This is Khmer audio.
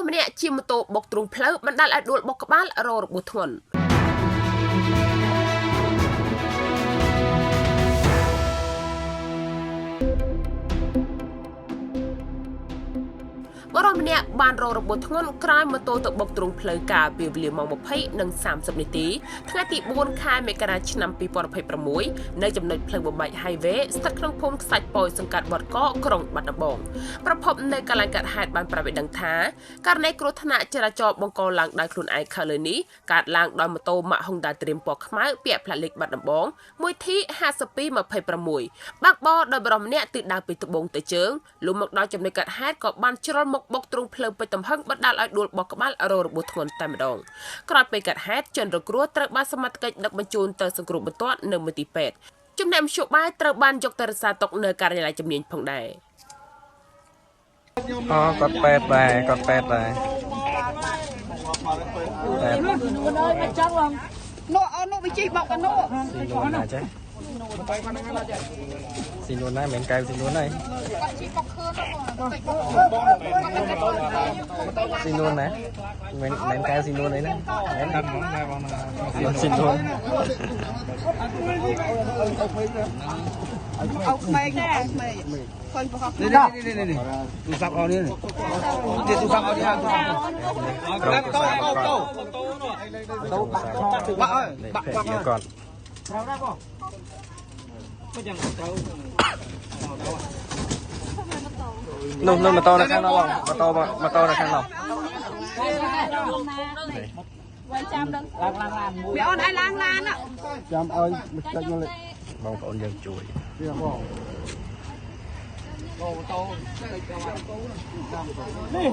សម្នាក់ជិះម៉ូតូបុកទ្រូងផ្លូវបណ្ដាលឲ្យដួលបុកក្បាលរងរបួសធ្ងន់បុរសម្នាក់បានរងរបួសធ្ងន់ក្រោយម៉ូតូទៅបុកទ្រូងផ្លូវកាលពីវេលាម៉ោង20:30នាទីថ្ងៃទី4ខែមករាឆ្នាំ2026នៅចំណុចផ្លូវបំបែក Highway ស្ថិតក្នុងភូមិខ្សាច់ប៉យសង្កាត់វត្តកក្រុងបាត់ដំបងប្រភពនៅកន្លែងកើតហេតុបានប្រាប់ឲ្យដឹងថាករណីគ្រោះថ្នាក់ចរាចរណ៍បង្កឡើងដោយខ្លួនឯងខាងលើនេះកើតឡើងដោយម៉ូតូម៉ាក Honda Dream ពណ៌ខ្មៅពាក់ផ្លាកលេខបាត់ដំបង 1T5226 បើកបរដោយបុរសម្នាក់ទិសដៅពីត្បូងទៅជើងលុះមកដល់ចំណុចកើតហេតុក៏បានជ្រុលមកបុកទ្រូងផ្លូវពេជ្រទំហឹងបណ្ដាលឲ្យដួលបោះក្បាលរងរបួសធ្ងន់តែម្ដងក្រោយពេលកើតហេតុជនរងគ្រោះត្រូវបានសមត្ថកិច្ចដឹកបញ្ជូនទៅសង្គ្រោះបន្ទាន់នៅមន្ទីរពេទ្យចំណែកមធ្យោបាយត្រូវបានយកទៅរក្សាទុកនៅការិយាល័យជំនាញផងដែរ អូគាត់ពេទ្យដែរគាត់ពេទ្យដែរពេទ្យ មកចង់ឡើងនោះអូននោះវាជិះបុកអានោះ ស៊ីនួនណាចេះស៊ីនួនណាមិនកែវស៊ីនួនហើយស៊ីនួនណាមិនកែវស៊ីនួនអីណាមិនដឹងហ្មងដែរបងស៊ីនួន អូក្មេងអូក្មេងឃើញប្រហោះ នេះនេះនេះនេះទូរស័ព្ទអស់នេះនេះទូរស័ព្ទអស់នេះ ក្រុម តោតោតោ បាក់ បាក់អើយបាក់ បាក់គាត់ ត្រូវដែរបងក៏យ៉ាងត្រូវ នោះនោះម៉ូតូនៅខាងនោះបងម៉ូតូម៉ូតូនៅខាងនោះ ចាំដឹងឡើងឡានមួយអូនឲ្យឡើងឡាន ចាំឲ្យមួយចុចមក បងប្អូនយើងជួយ វាបង នេះ